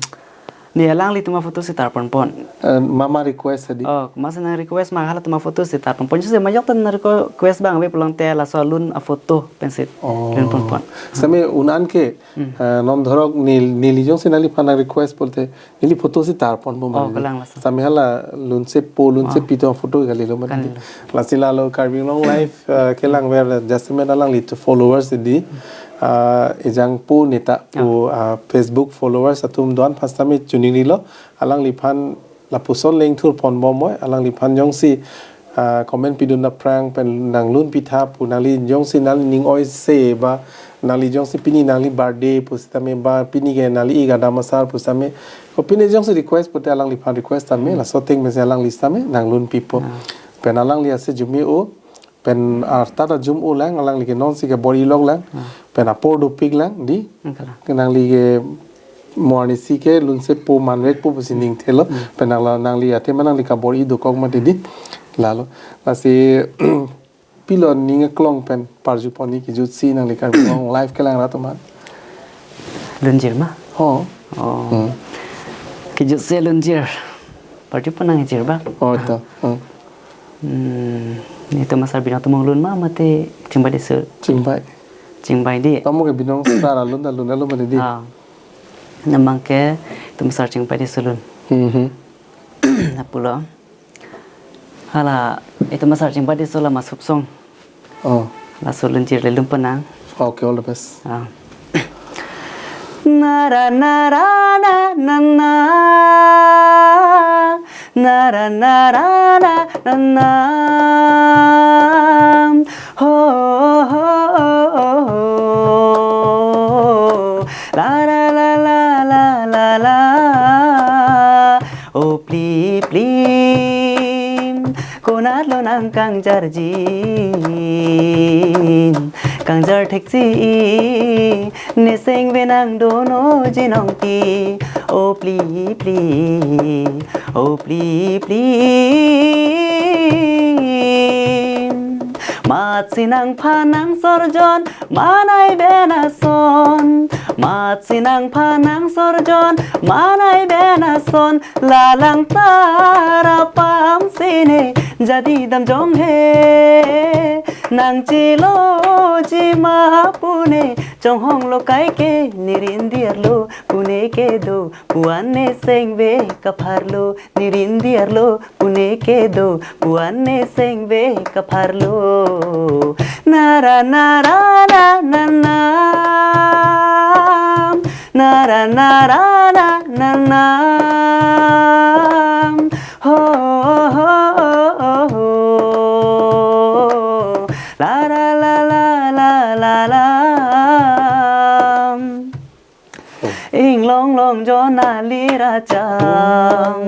Ne alanglitum aphoto si tarponpon. Eh, mama request adi. Oh, masi nang request ma halatum aphoto si tarponpon. Jose majok tan request abang ave pulote laso alun aphoto pensi Oh. lunponpon. Sitame un-an ke, Hmm. eh, non dhorok nel-, neli jongsi nangliphan nang request pulote neli photo si tarponpo Oh, mane. Kalang laso. Sitame hala lunsepo, lunsepi Ah. atum aphoto kalilo mane. Kalilo. Lasi lalo Karbi Anglong Live, eh, kelangver adjustment alanglitum followers di, ah, ejang pu neta pu, Ah. ah, Facebook followers atum do-an aphan sitame choningrilo, alangliphan lapuson lengthur ponbom oi, alangliphan jongsi, ah, comment pidun aphrang pen nang lun pitha pu nangli jongsi nangli ning oise ba nangli jongsi pini nangli birthday pusitame ba pini ke nangli ik adam asar pusitame ko pini jongsi request pute alangliphan request tame Hmm. laso ateng pensi alangli sitame nang lun pipo. Ah. Pen alangli ase jumi o pen arta ta jum-o lang, alangli ke nonsi kabor-ilok lang, Ah. pen apor dopik lang di. Angkala. Ke nangli ke mo arnisi ke lunsepo manvekpo pusi ning thelo, Hmm. pen nangla nangli athe ma nangli kabor-i dokok mati di. Lalo. Lasi pilo ning aklong pen parjupon ni kejutsi nangli Karbi Anglong Live kelang rat atum aphan. Lunjir ma? Ho. Oh. Hmm. Kejutsi lunjir. Parjupon nangjir ba? Oh, to. Hmm. Hmm, netum asar Binong Timung lun ma mate Chingbai Tisso? Chingbai. Chingbai di. Tamo ke Binong asar alun ta lun alo mane di. Ah. Namang ke netum asar Chingbai Tisso lun. Mhm. Lapulo. Hala, netum asar Chingbai Tisso la masuk song. Oh. Laso lunjir le lunpon nang. Okay, all the best. Ah. Nara nara na na na. Nara nara na na na. Ho ho ho ho. La la la la la la la. O pli pli. Konatlo nang kangjarji, kangjar thekji, ne sengve nang dono jinong ti, o pli pli, o pli pli. Matsi nangphan nang sorjon, manai ben ason, matsi nangphan nang sorjon, manai ben ason, lalang tara pam sine, jadi dam jong he, nang chilo chima pune, chonghong lo kaike, ne rindir lo, pune kedo, puan ne sengve kapharlo, ne rindir lo, pune kedo, puan ne sengve kapharlo. Nara nara na na na. Nara nara na na na. Ho ho ho ho. La la la la la la la. Inglong long jona lira cham.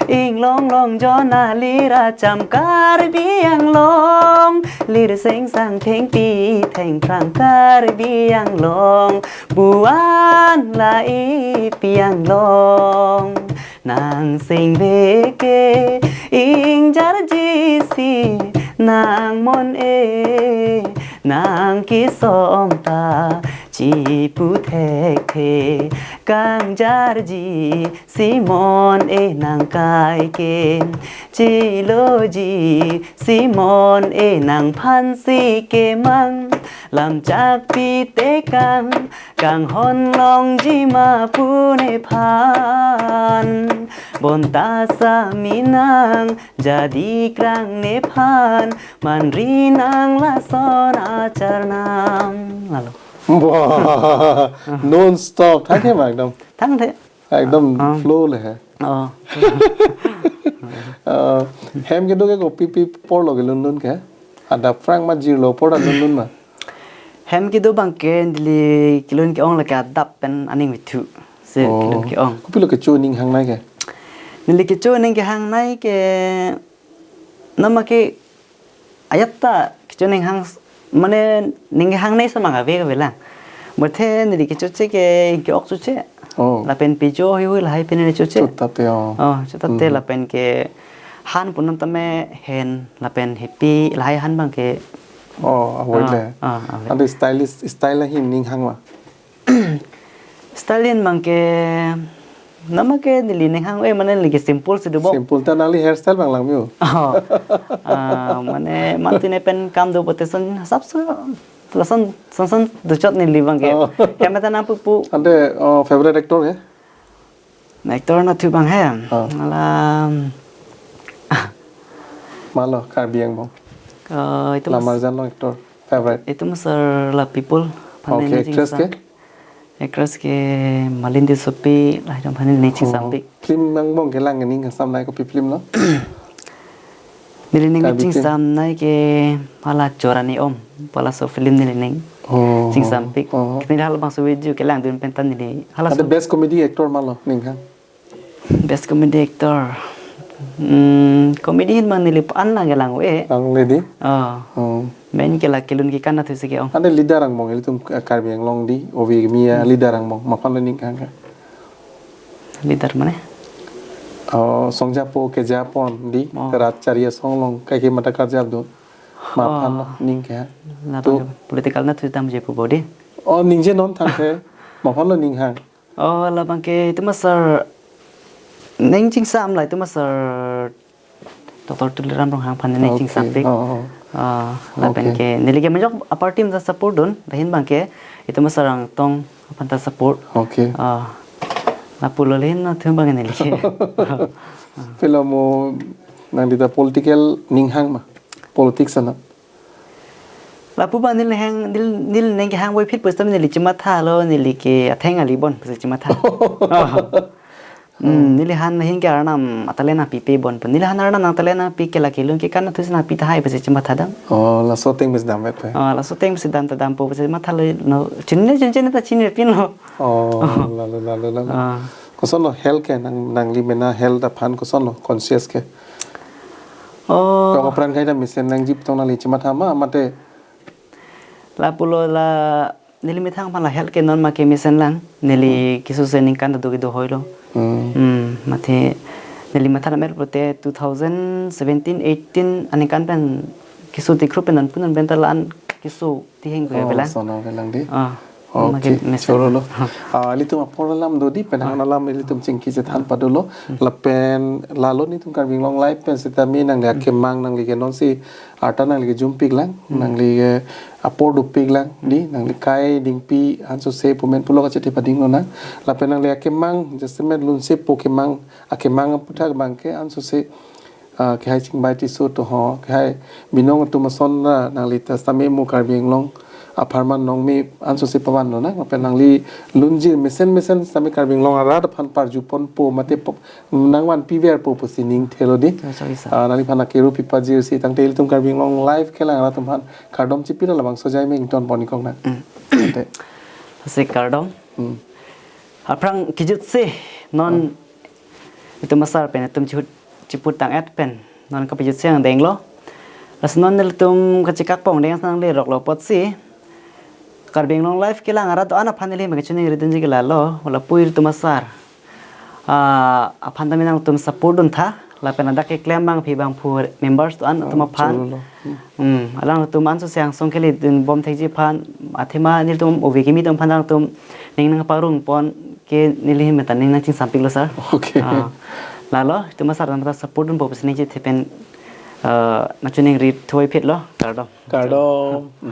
Inglong Long jona lira cham Karbi Anglong, lir seng sang thengpi thengphrang Karbi Anglong, buan la ipi Anglong. Nang singve ke ingjarji si nang mon e, nang kisong ta chipu thekthe, kangjarji si mon e nang kai ke, chiloji si mon e nang phansi kemang, lam chakpi tekang, kanghon longji ma pu nephan, bonta sami nang jadi krang nephan, manri nang lason acharnam. Lalo. Wah, non stop. Thangthe ma ekdom. Thangthe. Ekdom Ah. flow le hai. Oh. Uh, hem kedo ke kopi pi apor lo kelun lun ke? Adap phrang ma jirlo apor ta lun lun ma? Hem kedo abang ke neli kelun ke-ong lake adap pen aning vithu. Se Oh. kelun ke-ong. Kopilo kecho ning hangnei ke? Neli kecho ning kehang nai ke nama ke ayat ta kecho ning hang, mane ning hangnei samang ave ave lang. Muthe neli kechoche ke ke-ok choche. Oh. Lapen pijo hui hui lahai pen neli choche. Chotapte oh. Oh, chotapte Mhm. lapen ke han punon tame hen lapen hepi lahai han abang ke. Oh, avoid Oh, le. oh, avoid. Ante stylist, style ahin ning hang ma? Style ahin abang ke nama ke neli ning hang e mane neli ke simple si do bo. Simple ta nangli hairstyle abang lang mio. Oh. Ah, mane mantine pen kam do pote son sap so lason son son do chot neli abang ke. Oh. Hem ta nang pupu. Ante oh, favorite actor ke? Actor nathu abang he. Oh. Ala Malo Karbi Anglong. Oh, itu Lamar mas- jan long actor favorite. Itu mas sir la people. Pane Okay, ni actress ke? Jingsa. Actress ke Malin Tissopi, lahai dam aphan neli Oh, chingsampik. Film angbong kelang ning kangsam nai kopi film lo? Neli ning Karbi film. Chingsamnei ke hala Chorani Om, pu laso film neli ning Oh, chingsampik. Oh. Neli halabangso video kelangdun pen ta neli Ante halaso best comedy actor malo ning hang? Best comedy actor. Hmm, comedy ahin abang neli an lang kelang e. Lang le di? Oh. Oh. Main ke la kelun kekan nathu si ke-ong. Ante leader angbong ilitum Karbi Anglong di, ove kimi a Hmm. leader angbong, maphan lo ning hang ke? Leader mane? Oh, songjapo kejapon di, Oh. rat chari asong along, kaike mata karjap do. Maphan Oh. ning ke. Labang To. Political nathu dam je pu body. Oh, ningje non thangthe. Maphan lo ning hang. Oh, labang ke itu mas sir ning chingsam la itu mas sir Doctor Tuliram Ronghang aphan ning Okay. chingsampik. Oh, oh. Ah, lapen Okay. ke neli ke majok apar team ta support dun, lahin abang ke itu mas sir Rangtong aphan ta support. Okay. Ah, lapulo lahin nathu abang neli ke. Film mo nangli ta political ning hang ma? Politics ana? Lapu abang neli hang, neli, neli ning kehang voiphit pusitame neli chemathalo, neli ke atheng ali bon pusi chematha. Oh. Hmm, neli han ahin ke Arnam atalent nangpipe bon pu. Neli han Arnam nang talent nangpi ke la kelun kekan nathu si nangpi tahai pusi chematha dam. Oh, laso ateng pusi damvet pe. Oh, laso ateng pusi dam ta dampo pusi mathalo no. Chini chini chini ta chinipinlo. Oh, Oh. lalo, lalo, lalo. Ah. Kosonlo health ke nang, nangli mena health aphan kosonlo conscious ke? Oh. Kong apran kaita mesen nangji pu tong nangli chematha ma mate? Lapulo la neli methang aphan la health ke non ma ke mesen lang. Neli Hmm. keso se ningkan ta do kedo hoilo. Hmm. Hmm, mate neli matha na mer pote two thousand seventeen eighteen aningkan pen keso tikru pen non pu non pen ta la-an keso tiheng ko Oh, pela. Sono kelang di. Ah, Okay, mage mesen. Chorolo. Ah. Ah, ilitum apor alam do di, penang Ah. alam ilitum chingki chethan padolo. Hmm. Lapen lalo nelitum Karbi Anglong Live pen sitame nangli Hmm. akemang nangli ke nonsi arta nangli ke jumpik lang, Hmm. nangli ke apor dopik lang di, nangli kai dingpi ansose pu men pulo kachete pading lonang. Lapen nangli akemang jasemet lunsepo kemang, akemang aputhak abang ke ansose ah, kehai chingbai tiso to ho, kehai binong atum ason ra nangli ta sitame mo Karbi Anglong apharman nongme ansose pavan lonang, lapen nangli lunjir mesen mesen sitame Karbi Anglong arat aphan parjuponpo mate po, nangvanpiverpo pusi ning thelo di. Sorry, sir. Ah, nangliphan akero pipajirsi tangte ilitum Karbi Anglong Live kelang arat aphan kardom chipira labangso jai me ington pon ikong nang. Hmm. Ante. Si kardom. Hmm. Aphrang kejut si non Hmm. itum asar pen itum chihut chiputang et pen non kapajut si angdenglo. Lason non nelitum kachekak pon deng sang le roklo apotsi Karbi Anglong Live kelang arat do-an aphan neli mekachiningri dunji ke lalo, lapu ilitum asar ah, aphan tame nangtum support duntha, lapen ladak keklem abangpi abangphu members do-an atum aphan. Cholo. Hmm, alangtum anso si angsong kele dunbom thekji aphan, athema nelitum ove kimi atum aphan nangtum ning nangparong pon ke neli ahin ta ning nangchingsampiklo sir. Okay. Ah, lalo, itum asar tame ta support dunpo pusi ningje the pen, ah, nangchiningri thoi phitlo, kardom. Kardom. Hmm.